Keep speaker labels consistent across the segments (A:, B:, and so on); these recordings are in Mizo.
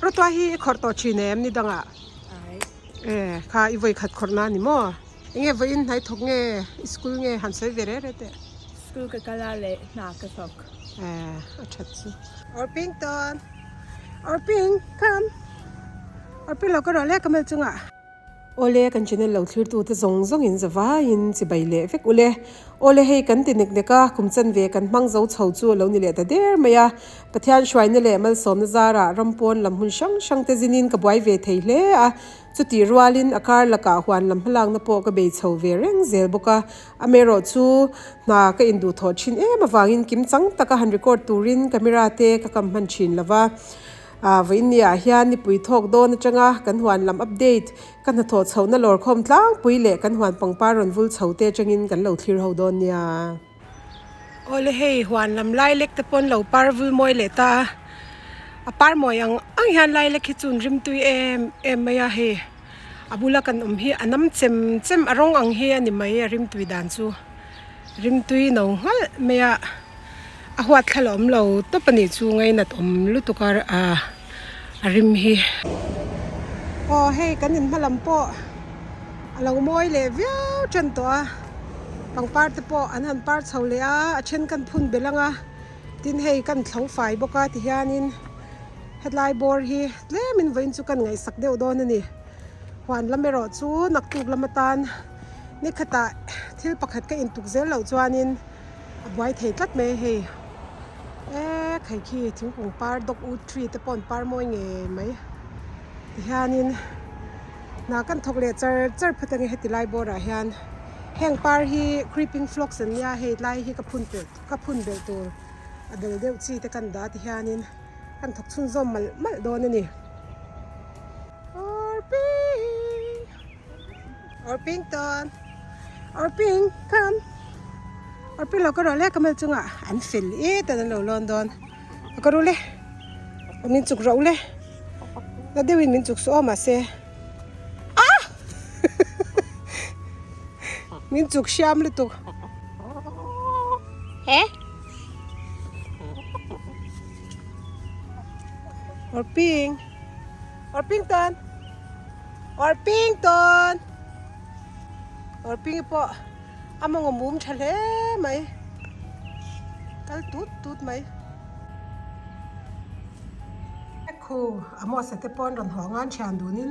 A: Rawtuai hi i khawrh tawh thin em ni dangah? E kha i vawi khat khawrh na ni maw? Enge vawiin hnai thawk nge i school nge han sawi ve reh reh teh?
B: School ka kal a leh hna ka thawk.
A: E a that chu. Orpington Orping come Orping lo ka rawh lek a mel chungah. Awle kan channel lo thlir tu te zawng zawng in zavaiin chibai leh vek ule. Awle hei kan ti nek nek a, kum chanve kan hmang zo chho chu a lo ni leh ta der mai a. Pathian hruaina leh malsawmna zarah ram pawn lam hun hrang hrang te zinin ka buai ve thei hle a. Chutih rualin a kar lakah huan lam hmalakna pawh ka bei chho ve reng zel bawk a. Amaherawh chu hna ka induhthawh thin em avangin kim chang taka han record turin camera te ka kam hman thin lo va. Ah vawiin ni ah hian nipui thawk dawn atanga kan huan lam update ka hnathawh chhohna lawr khawm tlangpui leh kan huan pangpar rawn vul chho te atangin kan lo thlir ho dawn nia. Awle hei huan lam lai lek te pawn lo par vul mawi leh ta a, a par mawi ang ang hian lai lek hi chun rimtui em em mai a hei a bula kan awm hi a nam chem chem a rawng ang hi a ni mai a rimtui dan chu rimtui no nghalh mai a. A huat thla la awm lo tawp a nih chu ngainat awm lutuk a ah a rim hi. Aw hei kan in hma lam pawh a lo mawi leh viau tan tawh a pangpar te pawh an han par chho leh a a then kan phun belh ang a tin hei kan thlo fai bawk a tihianin hetlai bawr hi tlemin vawiin chu kan ngaihsak deuh dawn a ni huan lam erawh chu naktuk lam atan nikhatah thil pakhat ka intuk zel loh chuanin. A buai thei tlat mai a hei e khai khi thingkung par dog wood tree te pawh an par mawi ngei mai tihianin hna kan thawk leh char char phawt ange heti lai bawr ah hian heng par hi creeping phlox an nia hei tlai hi ka phun pelh ka phun belh tur a bel deuh chi te kan dah tihianin kan thawk chhunzawm malh malh dawn a ni. Orping Orpington Orping come Orping lo ka rawh le ka mal chungah an fel et an lo lawn dawn ka ru le min chuk rawh le na deuhin min chuk suh aw mahse ah min chuk hriam lutuk he Orping Orpington Orpington Orping pawh a mawng a mum tha hle mai kal tut tut mai khu a mawsa te pawn rawn haw ngan thian dunin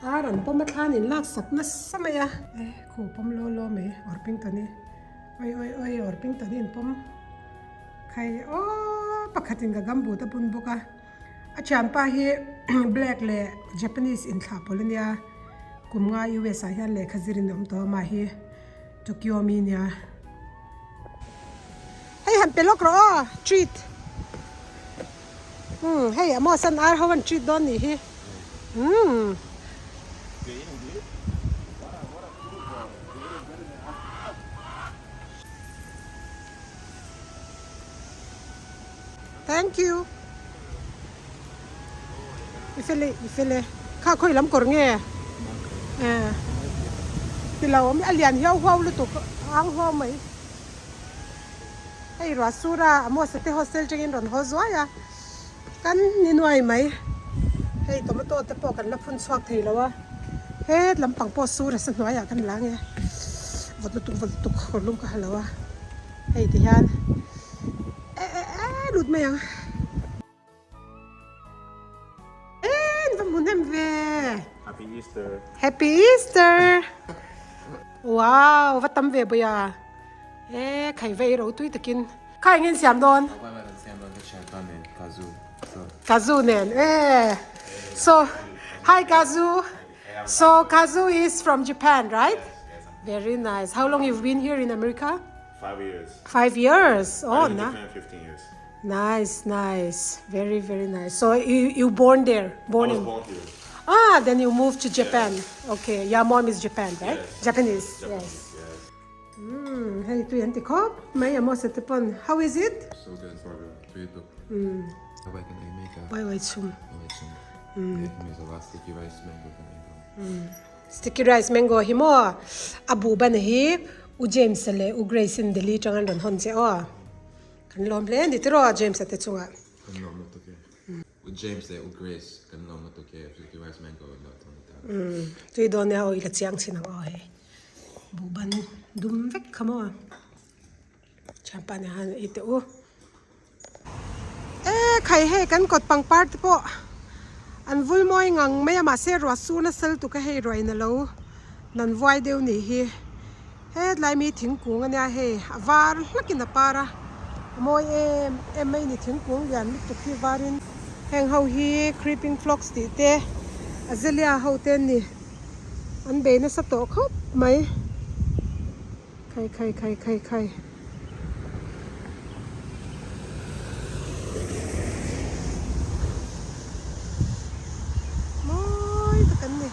A: a rawn pawm a thlan in lak sak nasa mai a e khu pawm law law mai Orpington hi oi oi oi Orpington hi an pawm khai aw pakhatin ka gumboot a bun bawk a. A thianpa hi black leh Japanese inthlah pawlh a nia kum nga US ah hian lehkha zir in a awm tawh a mah hi Tokyo mi a nia. Hei han pe lawk rawh aw treat umm hei Amos an ar ho an treat dawn nih hi umm. Thank you. I fel e, i fel e. Kha khawi lam kawr nge? Eh. Ti lo a lian hiau huau lutuk ang huau mai. Hei ruah sur a, Amos te hostel tangin rawn haw zuai a. Kan ni nuai mai. Hei tomato te pawh kan la phun chhuak thei lo a. Het lampang pawh sur a sa hnuaiah kan la nge. Vawt lutuk vawt lutuk kawr lum ka ha lo a. Hei ti hian eh eh eh lut mai ang. En va hmu hnem ve.
C: Happy Easter.
A: Happy Easter. Wow va tam ve bawia. E khai vei ro tui takin. Kha engin siam dawn? Kazu nen e. So hi Kazu. So Kazu is from Japan right? Very nice. How long you've been here in America?
C: 5 years.
A: 5 years.
C: Oh, na. Japan 15 years.
A: Nice, nice. Very, very nice. So you you born there?
C: Born I was in born here.
A: Ah, then you moved to Japan. Yes. Okay. Your mom is Japan, right?
C: Yes.
A: Japanese.
C: Japanese.
A: Yes.
C: Yes.
A: Umm hei tui an ti khawp mai a Mose te pawn how is it?
D: So good so good tui tuk umm Wai kan ei mek a
A: Wai wai chhum
D: Wai chhum umm Mizo sticky rice mango kan ei dawn
A: umm sticky rice mango hi maw a bu ban hi U James a leh U Grace in Delhi tang an rawn hawn che aw kan lawm hle a ni tiraw James a te chungah
D: Kan lawm lutuk e. James leh U Grace kan lawm lutuk e Silky Rice Mango in lo thawng ta.
A: Tui dawn nia aw i la chiang chin ang aw hei buhban dum vek kha maw thianpa nen khan ei teh u. E khai hei kan kawt pangpar te pawh an vul mawi ngang mai a mahse ruah sur nasa lutuk a hei ruain a lo nan vuai deuh nih hi hetlai mi thingkung ania hei a var hlakin a par a a mawi em em mai ni thingkung lian lutuk hi varin heng ho hi creeping phlox tih te azalea ho te an ni an bei nasa tawh khawp mai. Khai khai khai khai khai. Mawi tak an ni.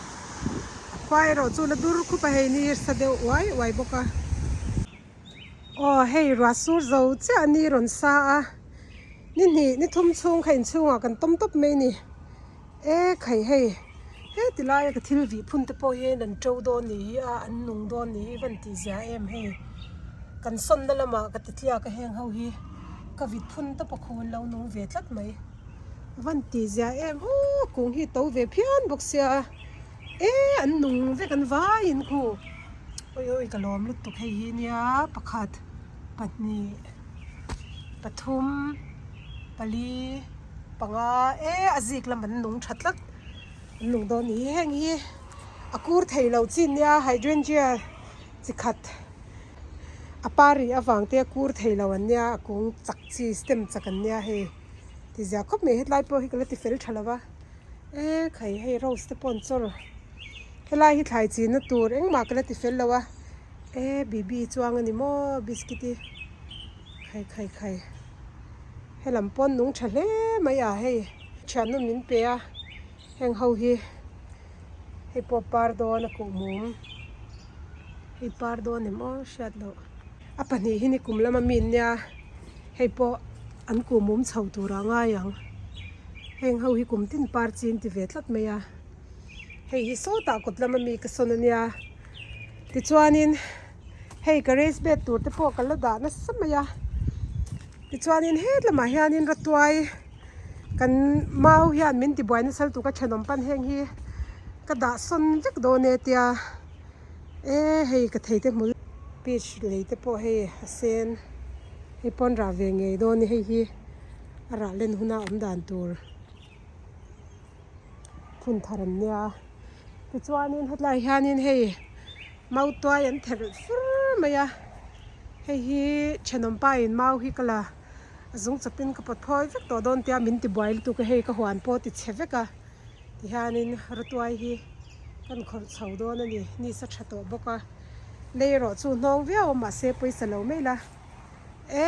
A: A khua erawh chu la dur khup a hei ni sa deuh uai uai bawk a. Aw hei ruah sur zo chiah a ni rawn sa a. Ni hnih ni thum chhung kha inchhungah kan tawm tawp mai ni. E khai hei heti laia ka thil vih phun te pawh hian an to dawn ni hi a an nung dawn ni hi van tih zia em hei kan sawn na lamah ka ti tliak a heng ho hi ka vit phun tawp a khu an lo nung ve tlat mai van tih zia em aw kung hi to ve phian bawk sia e an nung vek an vaiin khu awi awi ka lawm lutuk hei hi nia pakhat pahnih pathum pali. Panga e a zik lam an nung tha tlat an nung dawn ni hi heng hi a kur thei lo chin nia hydrangea chi khat a par rih avang te a kur thei lo an nia a kung chak chi stem chak an nia hei ti zia khawp mai hetlai pawh hi ka la ti fel tha lo va e khai hei rose te pawh an chawr helai hi thlai chin na tur engmah ka la ti fel lo a e bibi chuang a ni maw biscuit hi khai khai khai. Helam pawn nung tha hle mai a hei thiannu min pe a heng ho hi hei pawh par dawn a kuh mum hei par dawn em aw hriat loh a pahnih hi ni kum lama mi an nia hei pawh an kuh mum chho tur ah ngai ang heng ho hi kum tin par chi an ti ve tlat mai a hei hi sawtah kawt lama mi ka sawn ania tichuanin hei ka race bed tur te pawh ka la dah nasa mai a. Tichuanin het lamah hianin rawtuai kan mau hian min tibuai nasa lutuk a thenawm pan heng hi ka dah sawn vek dawn e tia e hei ka thei te hmul peach lei te pawh hei a sen hei pawn rah ve ngei dawn a ni hei hi a rah len huna awm dan tur phun thar an nia tichuanin hetlai hianin hei mautuai an therh fur mai a hei hi thenawm pa in mau hi ka la a zung chawpin ka pawt phawi vek tawh dawn tia min ti buai lutuk a hei ka huan pawh ti chhe vek a tihianin rawtuai hi kan khawrh chho dawn a ni ni sa tha tawh bawk a lei erawh chu hnawng viau a mahse pawisa lo mai la e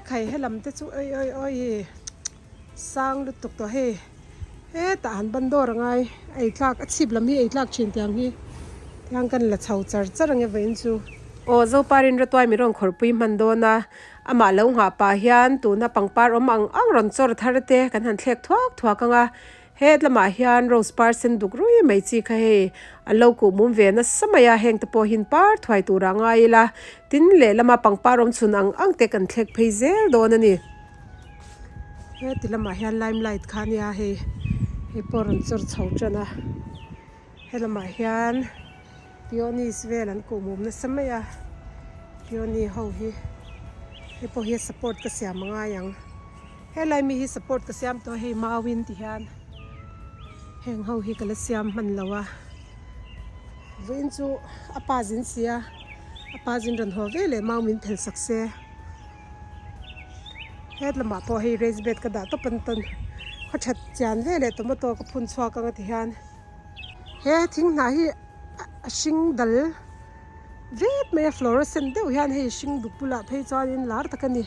A: khai helam te chu awi awi awi. Sang lutuk tawh hei hetah han ban dawr angai ei tlak a chhip lam hi ei tlak thin tiang hi tiang kan la chho char char ang e vawiin chu. Aw Zoparin Ratuai mi rawn khawrhpui hman dawn a amah lo nghah pah hian tuna pangpar awm ang ang rawn chawr thar te kan han thlek thuak thuak ang a het lamah hian rose par sen duk rui mai chi kha hei an lo kuh mum ve nasa mai a heng te pawh hin par thuai turah ngai ila tin lehlama pangpar awm chhun ang ang te kan thlek phei zel dawn a ni. Heti lamah hian lime light kha ania hei hei pawh a rawn chawr chho tan a helamah hian peonies vel an kuh mum nasa mai a peony ho hi hei pawh hi support ka siam a ngai ang helai mi hi support ka siam tawh a hei mauin ti hian heng ho hi ka la siam hman lo a vawiin chu a pa zin si a a pa zin rawn haw veleh mau min phel sak se. Het lamah pawh hei raised bed ka dah tawp an tawn khaw that chian ve leh tomato ka phun chhuak anga ti hian he thing hnah hi a hring dal vek mai a fluorescent deuh hian hei hring duk bulah phei chuanin lar tak a ni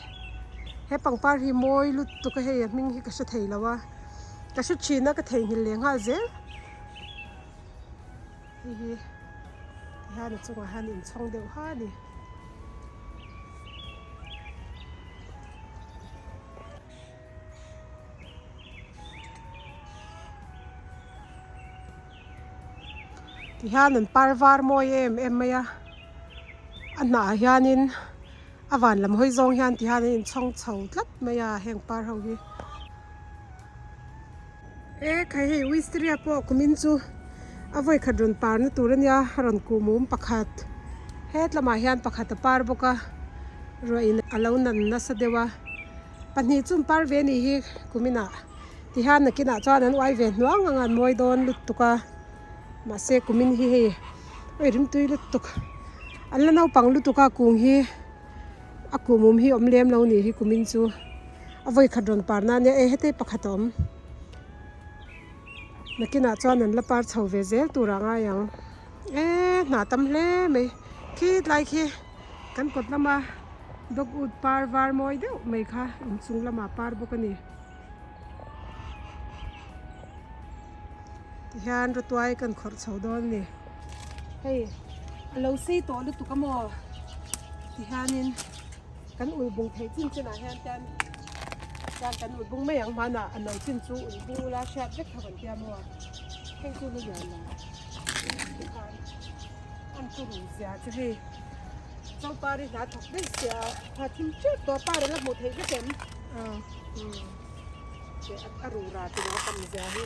A: he pangpar hi mawi lutuk a hei a hming hi ka hre thei lo a ka hre thin a ka theihnghilh leh nghal zel hei hi tihian a chungah hian inchhawng deuh ha a ni. Tihian an par var mawi em em mai a a hnah ah hianin a van lam hawi zawng hian tihian an inchhawng chho tlat mai a heng par ho hi. E khai hei wisteria pawh kumin chu a vawi khat rawn par na tur ania a rawn kuh mum pakhat hetlamah hian pakhat a par bawk a ruah in a lo nan nasa deuh a pahnih chu an par ve anih hi kuminah tihian nakinah chuan an uai ve hnuang ang a an mawi dawn lutuk a mahse kumin hi hei awi rimtui lutuk an la naupang lutuk a kung hi. A kum awm hi awm lem lo nih hi kumin chu a vawi khat rawn par na ania e heti pakhat a awm nakinah chuan an la par chho ve zel tur ah ngai ang e hnah tam hle mai khi tlai khi kan kawt lama dog wood par var mawi deuh mai kha inchung lamah par bawk a ni tihian rawtuai kan khawrh chho dawn a ni. Hei a lo sei tawh lutuk a maw tihianin kan ul bung theih chin chinah hian chuan chuan kan ul bung mai ang hmanah a no chin chu ul bung ula hriat vek kha kan tia maw heng chu la lian lo tikhan an turu zia chu hei chopari hna thawk daih sia ha thim tep tawh a par a la hmuh theih vek em a rura tih a tam zia hi.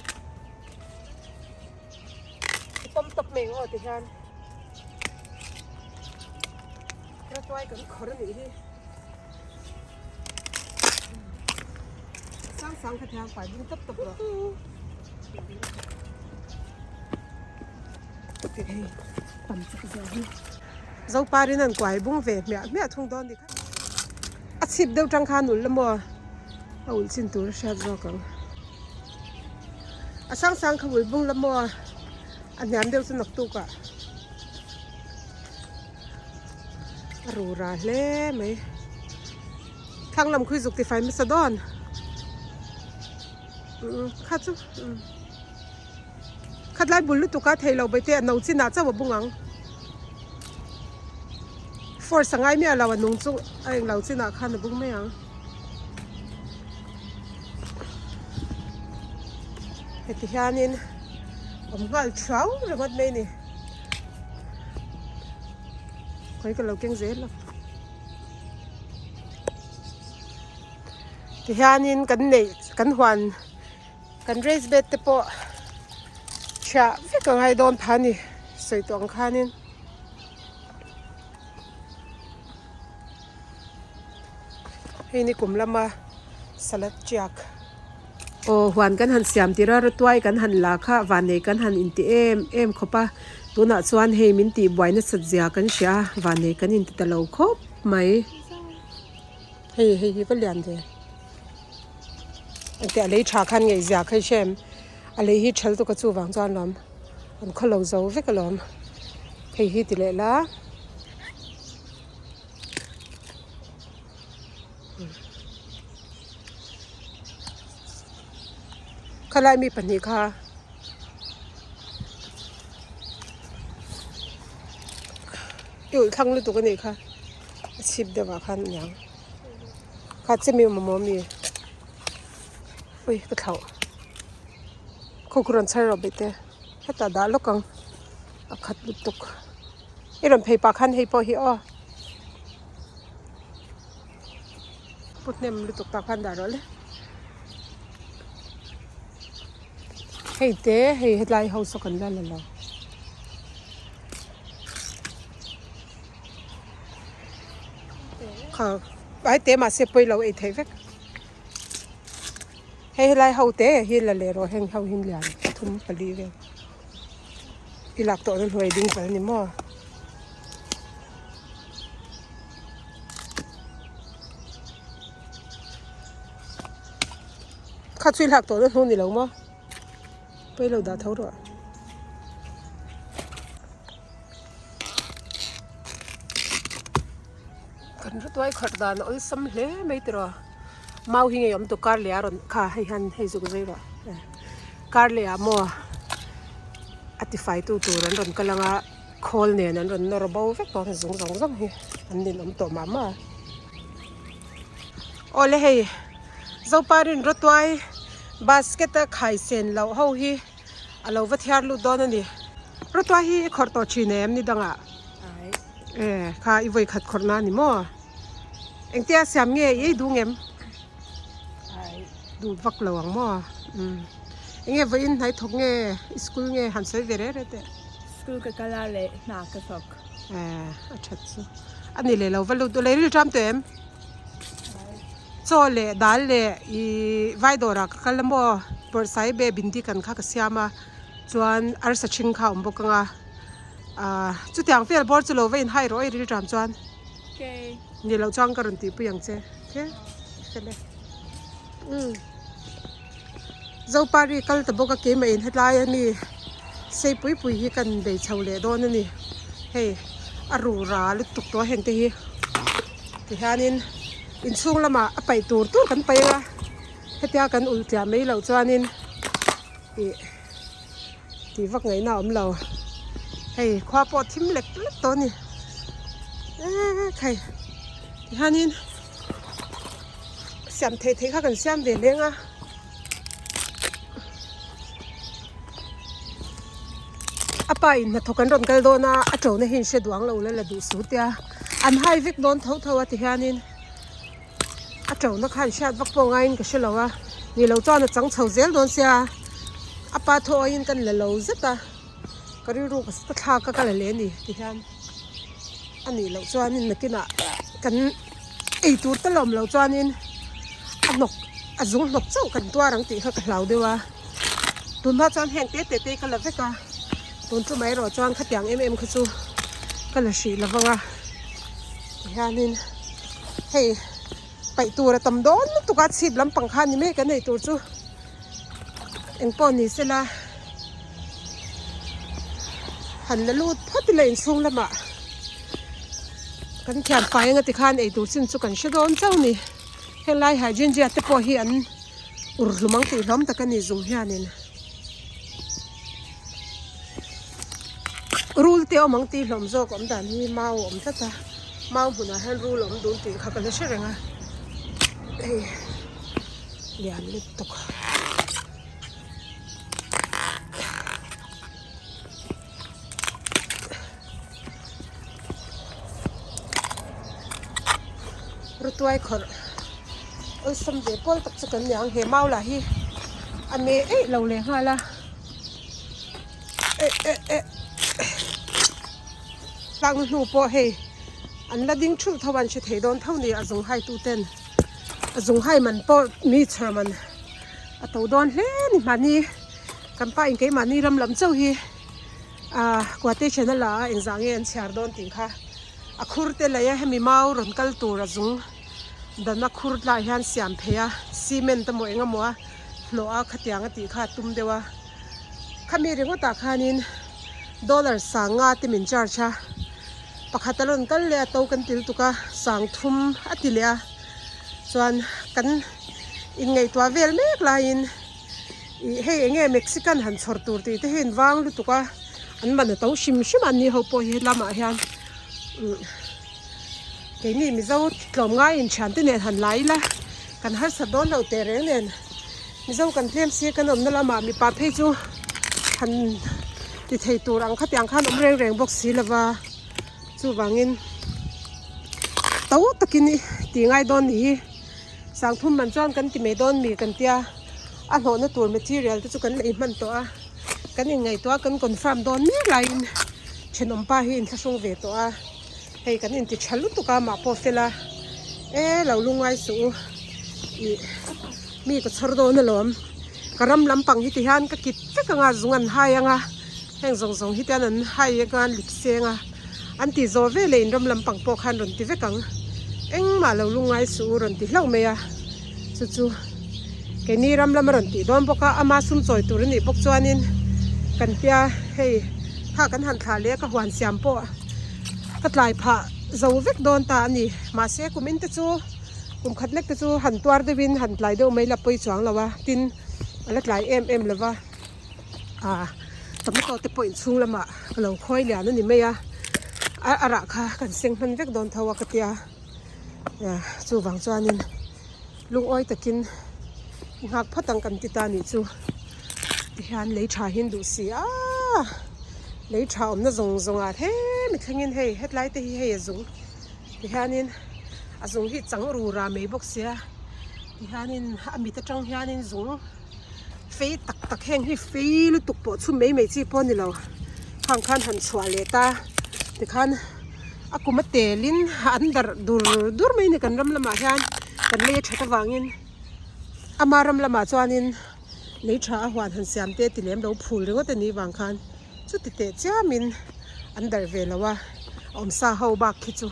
A: I pawm tawp mai ang aw ti hian rawtuai kan khawr a nih hi sang sang kha thiang fai bung tawp tawp rawh hei tam chak zia hi zoparin an kuai bung ve hmiah hmiah thung dawn ni kha a chhip deuh tang khan ulh la maw a ulh chin tur a hriat zawk ang. A sang sang kha bul bung la maw a hniam deuh chu naktuk ah a ru ra hle mai thlang lam khui zuk ti fai hmasa dawn umm kha chu umm khatlai bul lutuk a thei lo bai te a no chin ah chauh a bung ang force a ngai miah lo a nung chu a englo chin ah khan a bung mai ang. Heti hianin awm nghal thuau ringawt mai a ni khawi ka lo keng zel a tihianin kan neih kan huan kan raise bed te pawh chhiah vek a ngai dawn phah a ni sawi tawh ang khanin. Hei ni kum lama salad chiak aw huan kan han siam tir a rawtuai kan han la kha vannei kan han inti em em khawp a tunah chuan hei min tih buai nasat zia kan hria a vannei kan inti ta lo khawp mai hei hei hi va lian ve engteh a lei tha khan ngei zia kha i hre em a lei hi thel tuk a chuvang chuan lawm an khawlo zo vek alawm hei hi ti leh la. Khalai mi pahnih kha i ulh thlang lutuk a nih kha a chhip deuh ah khan aniang kha chemi mamawh ami ui ka thlauh khaw khu rawn chhar rawh bete hetah dah lawk ang a khat lutuk. I rawn phei pah khan hei pawh hi aw pu hnem lutuk tah khan dah rawh le hei te hei hetlai ho saw kan la la lo kha ai te mahse pawi lo ei theih vek hei helai ho te hi la leh rawh heng ho hi lian thum pali vel. I lak tawh na hnuai ding pal a ni maw? Kha chu i lak tawh na hnu ni lo maw? Pawi lo dah tho rawh. Kan rawtuai kharh dan a awlsam hle mai tiraw. Mau hi ngei awm tu kar leh a rawn kha hei hian hei zuk zui rawh kar leh ah maw a tifai tu tur an rawn kal ang a khawl nen an rawn nawr bo vek tawh a zung zawng zawng hi an ninawm tawh mah mah a awle hei zoparin rawtuai basket a khai sen loh ho hi a lo va thiar lut dawn a ni rawtuai hi i khawrh tawh thin em ni dangah e kha i vawi khat khawrh na a ni maw. Engtia siam nge i ei duh ngem? Duh vak lo ang maw? Umm. Enge vawiin hnai thawk nge i school nge han sawi ve reh reh teh.
B: School ka kal a leh hna ka thawk.
A: Eh a that chu. A ni leh lo va lut lei ril ṭam teh em? Chaw leh dal leh i vai dawrah ka kal a maw bawrhsai be bindi kan kha ka siam a chuan arsa ṭhing kha a awm bawk ang a ah chutiang vel bawr chu lo va inhai rawh e ril ṭam chuan. Ni loh chuan ka rawn tihpui ang che okay fel e umm Zopari kal ta bawk a keimah in hetlai a mi sei pui pui hi kan bei chho leh dawn a ni hei a rura lutuk tawh a heng te hi tihianin inchhung lamah a paih tur tur kan paih a hetia kan ulh tliah mai loh chuanin ih tih vak ngaihna a awm lo hei khua pawh a thim lek lek tawh a ni eee khai tihianin siam theih theih kha kan siam ve leng a a pa in hnathawk an rawn kal dawn a a ṭo na hi in hre duang lo la la duh su tia an hai vek dawn tho tho a tihianin. A ṭona khan hriat vak pawh ngaiin ka hre lo a, ni lo chuan a chang chho zel dawn sia, a pa thaw aiin kan la lo zet a, ka rilru ka thlak a ka la leh a ni ti hian a nih loh chuanin nakinah kan ei tur te lawm loh chuanin a hnawk a zung hnawk chauh kan tuar ang tih kha ka hlau deuh a, tunhma chuan heng te te te hi ka la vek a, tun chu mai erawh chuan khatiang em em kha chu ka la hrih lo vang a tihianin. Hei paih tur a tam dawn lutuk a chhip lampang kha ni mai kan ei tur chu engpawh ni sela han la lut phawt ila inchhung lamah kan thian fai anga tikhan ei tur chin chu kan hre dawn chauh a ni helai hygiene te pawh hi an ur hlum ang tih hlawm tak a ni zung hianin. Rul te awm ang tih hlawm zawk awm dan hi mau a awm tlat a mau hmunah hian rul a awm dun tih kha ka la hre reng a hei lian lutuk. Rutuai khawrh awlsam ve pawl tak chu kan ni ang he mau lah hi a meh eih lo leh nghal a eh eh eh tlakna hnu pawh hei an la ding thulh tho a an hre thei dawn tho ni a zung hai tu ten a zung hai man pawh mi chhawr man a to dawn hle a ni mahni kan pa in keimahni ram lam chauh hi. Ahh quotation a la a engzah nge an chhiar dawn tih kha a khur te lei a hemi mau rawn kal tur a zung dan a khur tlaiah hian siam phei a cement emaw eng emaw a hnawh a khatiang a tih kha a tum deuh a khami ringawt ah khanin dollar sang nga te min charge a pakhat a rawn kal leh a to kan ti lutuk a sang thum a ti leh a chuan kan inngaihtuah vel mek laiin. Ih hei eng nge Mexican han chhawr tur tih te hi an vang lutuk a an man a to hrim hrim a an ni ho pawh hi lamah hian umm keini Mizo tlawmngai in thian te nen han la ila kan harsat dawn lo teh reng nen Mizo kan tlem si kan awmna lamah mipa phei chu han ti thei tur ang khatiang khan awm reng reng bawk si lova chuvangin to takin tih ngai dawn ni hi. Sangthum man chuan kan ti mai dawn mi kan tia a hlawhna tur material te chu kan lei hman tawh a kan inngaihtuah a kan confirm dawn mek laiin thenawm pa hi inthlahrung ve tawh a hei kan inti tha lutuk a mah pawh fel a e lo lungngai suh u ih mi ka chhawr dawn alawm ka ram lampang hi ti hian ka kit vek anga zung an hai anga heng zawng zawng hi te hian an hai anga an lip seng a. An tih zawh ve leh in ram lampang pawh khan rawn ti vek ang. Engmah lo lungngai suh u rawn ti hlauh mai a. Chu chu keini ram lama rawn tih dawn bawk a, ama sum chawi tur a nih bawk chuanin kan tia hei kha kan han thlah leh a ka huan siam pawh ka tlai phah zo vek dawn ta a ni. Mahse kum in te chu kum khat lek te chu han tuar deuhin han tlai deuh mai la pawi chuang lo a, tin a la tlai em em lo va. Ah tomato te pawh inchhung lamah ka lo khawi lian a ni mai a a rah kha kan seng hman vek dawn tho a ka tia ah chuvang chuanin lungawi takin nghak phawt ang kan ti ta nih chu tihian lei tha hi an duh si a lei tha awmna zawng zawng ah hlem i thlengin hei hetlai te hi hei a zung tihianin a zung hi chang rura mai bawk sia tihianin a mit atang hianin zung. Fei tak tak heng hi fei lutuk pawh chhum mai mai chi pawh a ni lo khang khan han chhuah leh ta tikhan a kum a telin an darh dur dur mai a ni kan ram lamah hian kan lei a that avangin ama ram lamah chuanin lei tha a huan han siam te ti lem lo phul ringawt a nih vang khan chuti teh chiamin an darh ve lo a awmsa ho bak khi chu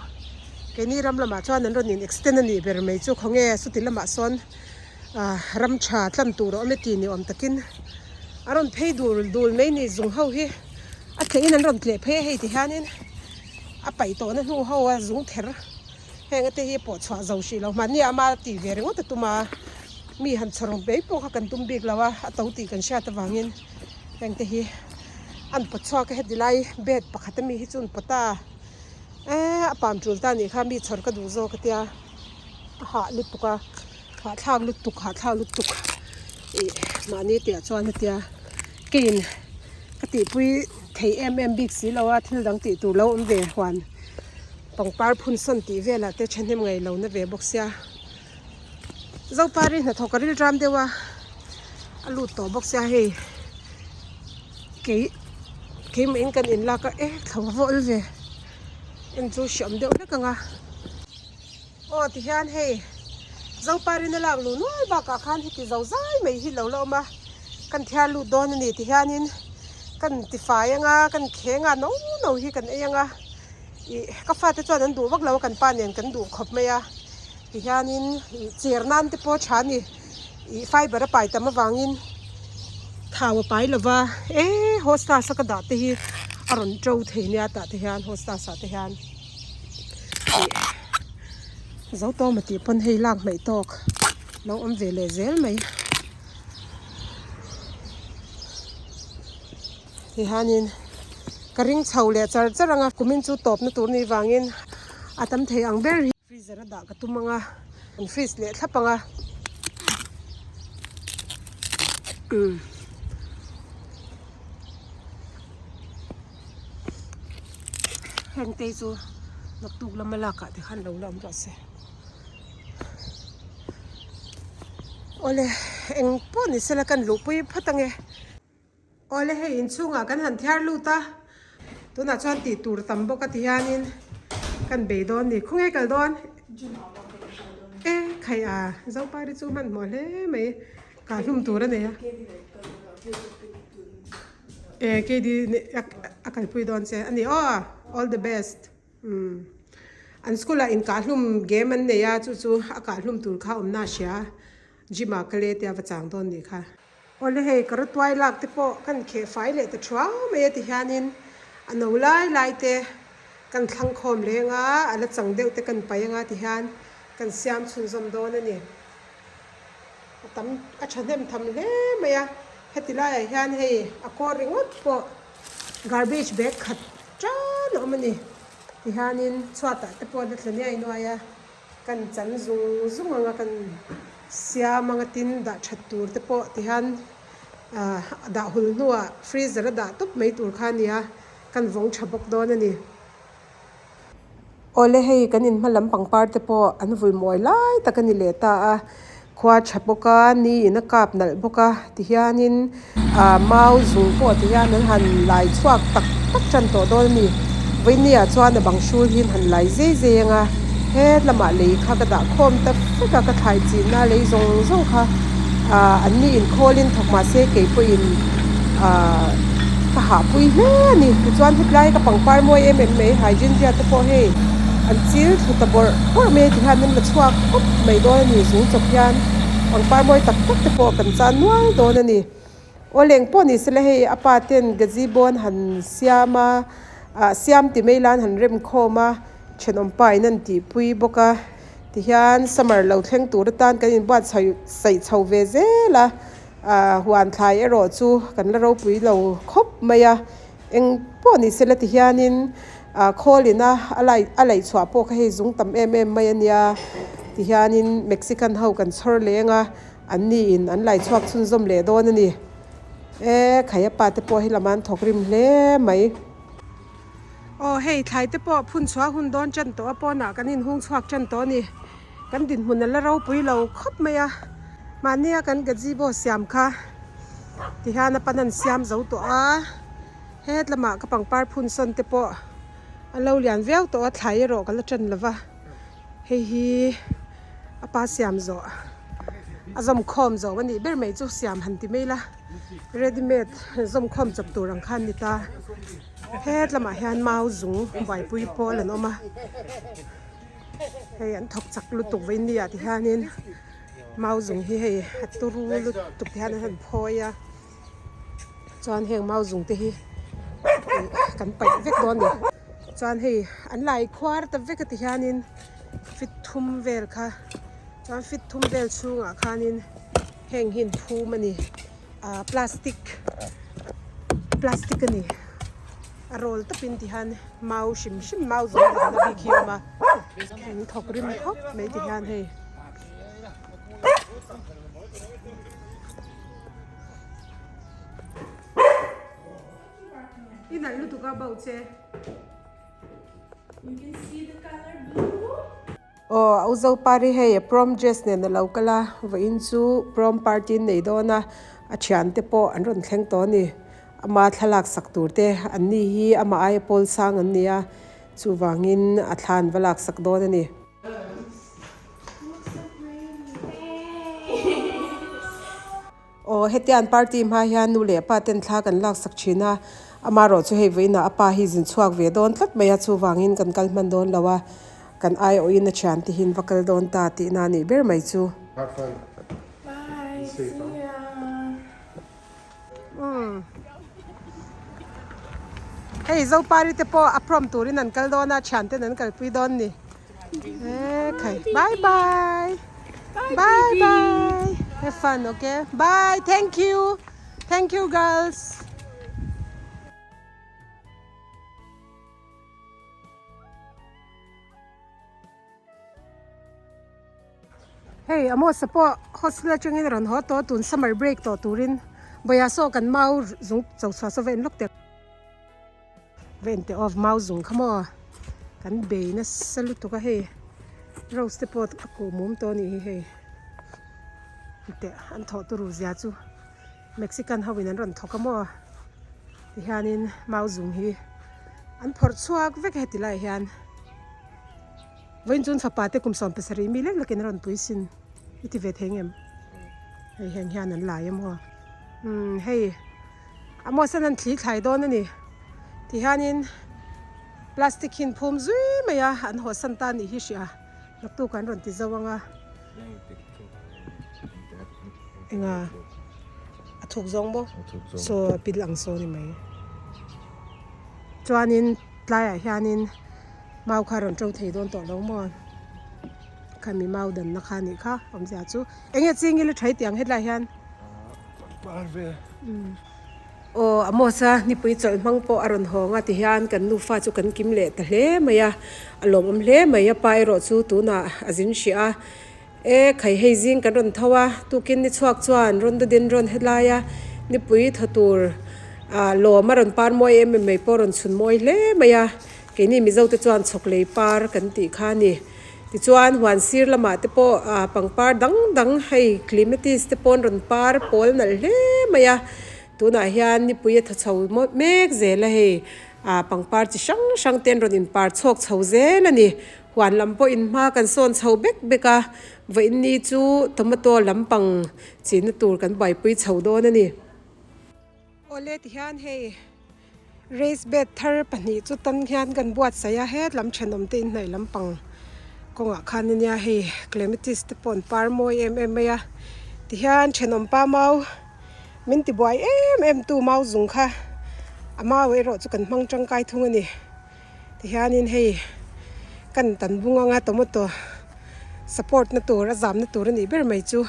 A: keini ram lamah chuan an rawn in extend a nih ber mai chu khawnge chuti lamah sawn. Ah ram tha tlan tur a awm e tih ni awm takin a rawn phei dul dul mai ni zung ho hi a tleh in an rawn tleh phei a hei ti hianin a paih tawhna hnu ho a zung ther heng te hi pawh chhuah zo hrih lo mahni ama tih ve ringawt a tum a mi han chhawr mai pawh kha kan tum bik lo a a to tih kan hriat avangin heng te hi an pawt chhuak a heti lai bed pakhat ami hi chu an pawt a eee a pam tul ta a nih kha mi chhawr ka duh zawk a tia. A hah lutuk a hahthlak lutuk hahthlak lutuk ih mahni tih ah chuan hetia keiin ka tihpui thei em em bik si lo a thil dang tih tur lo awm ve huan pangpar phun sawn tih velah te thahnem ngaih lo na ve bawk sia Zopari hnathawk a ril ram deuh a a lut tawh bawk sia hei kei keimah in kan inlak a e thlo a vawl ve en chu hriam deuh hlek ang a. Aw tihian hei Zoparin a lak luh nual bakah khan heti zo zai mai hi lo la awm a, kan thiar lut dawn a ni tihianin kan tifai anga kan kheng a no no hi kan ei anga ih ka fate chuan an duh vak lo a kan pa nen kan duh khawp mai a tihianin ih cher nan te pawh a tha a ni ih fiber a pai tam avangin thau a pai lova e hostas a ka dah te hi a rawn to thei nia tah te hian hostas ah te hian. Zo tawma tih pawn hei lak hmaih tawk lo awm ve leh zel mai tihianin ka ring chho leh char char ang a kumin chu tawpna tur ni vangin a tam thei ang ber hi freezer a dah ka tum ang a an freeze leh thlap ang a umm. Heng te chu naktuk lama lakah te khan lo la awm rawh se. Awle eng pawh ni sela kan luhpui phawt ange. Awle hei inchhungah kan han thiar lut a, tunah chuan tih tur tam bawk a ti hianin kan bei dawn ni. Khawnge kal dawn? E khai a, Zopari chu hmanhmawh hle mai kah hlum tur a nei a. E KD a kalpui dawn che a ni aw all the best umm an school ah inkahhlum game an nei a chu chu a kahhlum tur kha awmna a hria gym ah ka le tia va chang dawn nih kha. Awle hei ka tuai lak te pawh kan kheh fai leh ta thuau mai a ti hianin a no lai lai te kan thlang khawm leng a a la chang deuh te kan paih anga ti hian kan siam chhunzawm dawn a ni. A tam a thahnem tham hle mai a, heti laiah hian hei a kawr ringawt pawh garbage bag khat tan a awm a ni. Tihianin chhuatah te pawh la tla niai nuai a, kan chan zung zung anga kan siam anga tin dah that tur te pawh tihian ah dah hul hnuah freezer a dah tawp mai tur kha a ni a, kan vawng tha bawk dawn a ni. Awle hei kan in hma lam pangpar te pawh an vul mawi lai tak a ni leh ta a khua tha bawk a ni in a kap nalh bawk a tihianin ah mau zung pawh tihian an han lai chhuak tak tak tan tawh dawn a ni vawinia ah chuan a bang hrul hi an han lai zei zei ang a het lamah lei kha ka dah khawm ta vek a ka thlai chinna lei zawng zawng kha ah an ni inkhawlin thawk mahse keipawhin ah ka hahpui hle a ni tichuan hetlai ka pangpar mawi em em mai hydrangea te pawh hei an chil thlu ta bawrh bawrh mai a ti hian an la chhuak khawp mai dawn a ni zung chawp hian pangpar mawi tak tak te pawh kan chan nual dawn a ni aw leng pawh ni sela hei a pa ten gazebo an han siam a ah siam ti mai lan han rem khawm a thenawm pa in an tihpui bawk a tihian summer lo thleng tur atan kan inbuatsaih saih chho ve zel a. Ahh huan thlai erawh chu kan la ropui lo khawp mai a, eng pawh ni sela ti hianin ah khawl ina a lai a laih chhuah pawh kha hei zung tam em em mai a nia ti hianin mexican ho kan chhawr leng a an ni in an lai chhuak chhunzawm leh dawn a ni e khai a pa te pawh helam an thawk rim hle mai. Aw hei thlai te pawh phun chhuah hun dawn tan tawh a pawnah kan inhung chhuak tan tawh a ni. Kan dinhmun a la ropui lo khawp mai a, mahnia kan gazebo siam kha. Tihian a pan an siam zo tawh a, het lamah ka pangpar phun sawn te pawh an lo lian viau tawh a, thlai erawh ka la ṭan lo va, hei hi a pa siam zawh a zawm khawm zawh a nih ber mai chu siam han ti mai la, ready made zawm khawm chawp tur ang kha an ni ta, het lamah hian mau zung buaipui pawl an awm a, hei an thawk chak lutuk vei nia ti hianin. Mau zung hi hei a turu lutuk te hian an han phawi a chuan heng mau zung te hi kan paih vek dawn a ni chuan hei an lai khuar ta vek a ti hianin fit thum vel kha chuan fit thum vel chhungah khanin heng hi an phum a ni ah plastic plastic a ni a roll tawpin ti hian mau hrim hrim mau zung dahna bik hi a awm a an thawk rim khawp mai ti hian hei. I nalh lutuk a bauh che.
B: You can see the color blue.
A: Aw au zo pari hei prom dress nen a lo kal a vawiin chu prom party an nei dawn a a thiante pawh an rawn thleng tawh a ni ama thlalak sak tur te an ni hi amah aia pawl sang an ni a chuvangin a thla an va lak sak dawn a ni. Aw hetiang party hma hian nu leh pa ten thla kan laksak thin a, amaherawh chu hei vawiinah a pa hi zin chhuak ve dawn tlat mai a, chuvangin kan kal hman dawn lo a, kan aiawhin a thian te hian va kal dawn ta tihna a nih ber mai chu.
B: Bye, see ya.
A: Hei Zopari te pawh a prom turin an kal dawn a, thian ten an kalpui dawn ni. Ekhai bye bye bye bye have fun okay bye thank you thank you girls. Hei Amos-a pawh hostel atangin a rawn haw tawh a tun summer break tawh turin Bawia saw kan mau zung cho chhuah saw va en lawk teh va en teh aw mau zung kha maw kan bei nasa lutuk a hei rose te pawh a kuh mum tawh a nih hi hei teh an thawh turu zia chu Mexican ho in an rawn thawk a maw tihianin mau zung hi an phawrh chhuak vek a heti lai hian. Vawiin chuan fapa te kum 17 mi lek lekin a rawn pui sin i ti ve thei ngem hei heng hian an lai emaw umm hei a maw san an thli thlai dawn a ni ti hianin plastic hi an phum zui mai a an haw san ta nih hi hria naktuk an rawn ti zo ang a enga a thuk zawng maw saw a pil ang saw ni mai chuanin tlaiah hianin. Mau kha rawn to thei dawn tawh lo maw? Khami mau danna kha anih kha awmzia chu. Enge ching ila tha i tih ang hetlai hian?
E: Par ve.
A: Aw Amos-a nipui chawlh hmang pawh a rawn hawng a tihian kan nufa chu kan kim leh ta hle mai a, a lawmawm hle mai. A pa erawh chu tunah a zin hrih a, E khai hei zing kan rawn tho a, tukin ni chhuak chuan Rondodin rawn helai a, nipui thaw tur ah lawm a rawn par mawi em em mai pawh a rawn chhun mawi hle mai a, keini Mizo te chuan chhawklei par kan tih kha a ni. Tichuan huan sir lamah te pawh ah pangpar dang dang hei clematis te pawh an rawn par pawl nalh hle mai a, tunah hian nipui a thaw chho mek zel a hei ah pangpar chi hrang hrang te an rawn inpar chhawk chho zel a ni. Huan lam pawhin hma kan sawn chho bek bek a, vawiin ni chu tomato lampang chinna tur kan buaipui chho dawn a ni. Awle tihian hei raised bed thar pahnih chu tan hian kan buatsaih a, het lam thenawm te inhnaih lampang kawngah khan a nia hei clematis te pawh an par mawi em em mai a, tihian thenawm pa mau min tibuai em em tu mau zung kha a mau erawh chu kan hmang tangkai thung a ni. Tihianin hei kan tan bung anga tomato support na tur a zamna tur a nih ber mai chu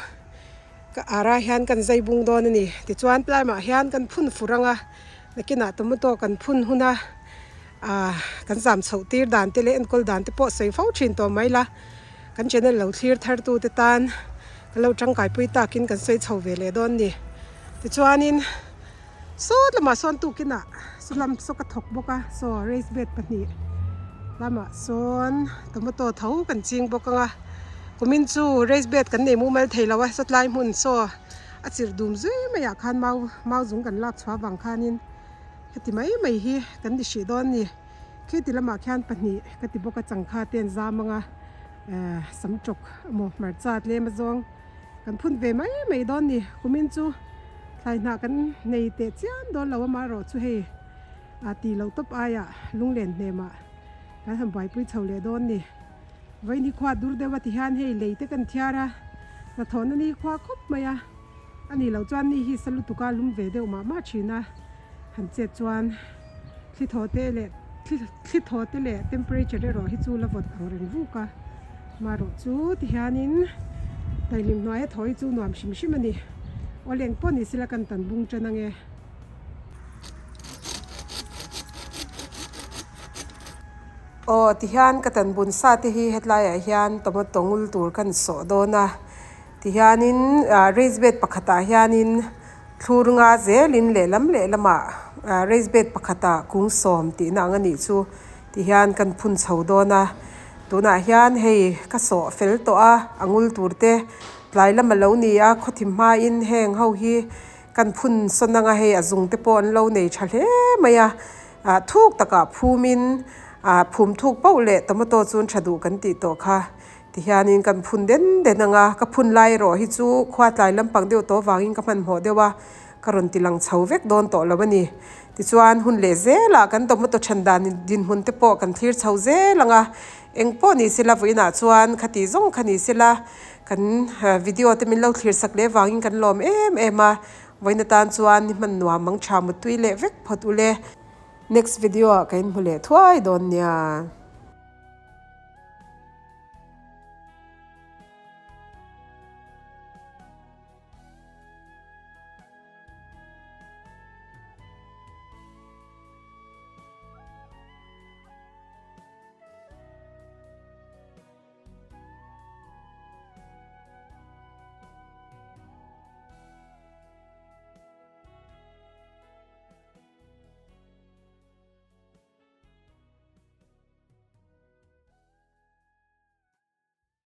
A: ka arah hian kan zai bung dawn a ni. Tichuan tlaiah hian kan phun fur anga nakinah tomato kan phun hun a ah kan zam chhoh tir dan te leh enkawl dan te pawh sawi fo thin tawh mai la kan channel lo thlir thar tu te tan kan lo tangkai pui takin kan sawi chho ve leh dawn a ni. Tichuanin. Saw lamah sawn tukinah saw lam saw ka thawk bawk a saw raised bed pahnih lamah sawn tomato tho kan ching bawk ang a kumin chu raised bed kan nei mumal thei lo a sawtlai hmun saw. A chirh dum zui maiah khan mau mau zung kan lak chhuah avang khanin heti mai mai hi kan ni hrih dawn a ni. Khi ti lamah khian pahnih ka ti bawk a changkha te an zam ang a ehh sam tawk emaw hmarcha tlem azawng kan phun ve mai mai dawn a ni. Kumin chu thlai hnah kan nei teh chiam dawn lo amaherawh chu hei ah tih loh tawp aiah lunglen hnemah kan han buaipui chho leh dawn a ni. Vawiin hi khua dur deuh a ti hian hei lei te kan thiar a, hnathawhna ni khua khawp mai a, a nih loh chuan ni hi sa lutuk a lum ve deuh mah mah thin a, han chet chuan thli thaw te leh thli thaw te leh temperature erawh hi chu la vawt ang reng vuk a, marawh chu ti hianin daihlim hnuaia thaw hi chu nuam hrim hrim a ni, aw leng pawh ni sela kan tan bung tan ange. Aw tihian ka tan bun sa te hi hetlaiah hian tomato ngul tur ka ni sawh dawn a tihianin ah raise bed pakhatah hianin thlur nga zelin lehlam lehlamah ah raise bed pakhatah kung sawm tihna ang a nih chu tihian kan phun chho dawn a tunah hian hei ka sawh fel tawh a a ngul tur te tlai lam a lo ni a khawthim hmain heng ho hi kan phun sawn anga hei a zung te pawh an lo nei tha hle mai a. Ah thuk takah phumin ah phum thuk pauh leh tomato chu an tha duh kan tih tawh kha tihianin kan phun den den ang a ka phun lai erawh hi chu khua tlai lampang deuh tawh avangin ka hmanhmawh deuh a ka rawn ti lang chho vek dawn tawh lo a ni tichuan hun leh zelah kan tomato then dan dinhmun te pawh kan thlir chho zel ang a eng pawh ni sela vawiinah chuan khati zawng kha ni sela kan video te min lo thlir sak leh avangin kan lawm em em a. Vawiin atan chuan ni hman nuam mang tha mutui leh vek phawt ule. Next video ah ka inhmu leh thuai dawn nia.